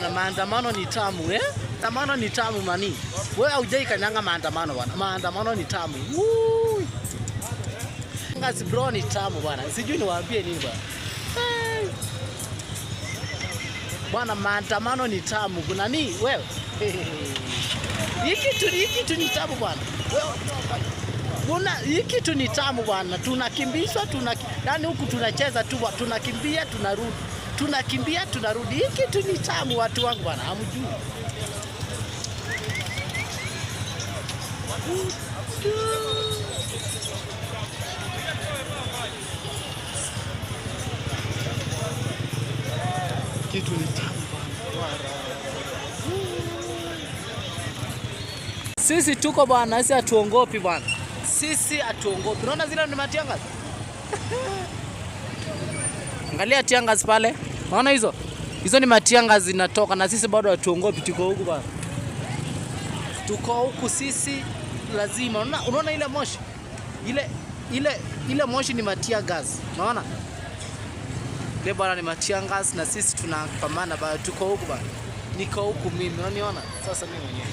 Na maandamano ni tamu, eh? Maandamano ni tamu mani. Wewe haujai kanyanga maandamano, bwana. Maandamano ni tamu. Woo! Ngazi, bro, ni tamu, bwana. Sijui niwaambie nini, bwana. Hey. Bwana, maandamano ni tamu. Kuna nini wewe? Hii kitu ni tamu, bwana. Wewe kuna hii kitu ni tamu, bwana. Tunakimbizwa, yani huku tunacheza tu bwana. Tunakimbia, tunarudi. Tunakimbia, tunarudi. Hii kitu ni tamu, watu wangu, bwana. Hamjui. Kitu ni tamu, bwana. Sisi tuko, bwana, sisi hatuongopi, bwana. Sisi hatuongopi. Unaona zile ni mateargas? Angalia teargas pale. Unaona hizo? Hizo ni mateargas zinatoka na sisi bado hatuongopi, tuko huku, bwana. Tuko huku sisi lazima. Unaona ile moshi? Ile moshi ni mateargas. Unaona? Ile, bwana, ni mateargas na sisi tunapambana bado, tuko huku, bwana. Niko huku mimi, unaniona? Sasa mimi mwenyewe.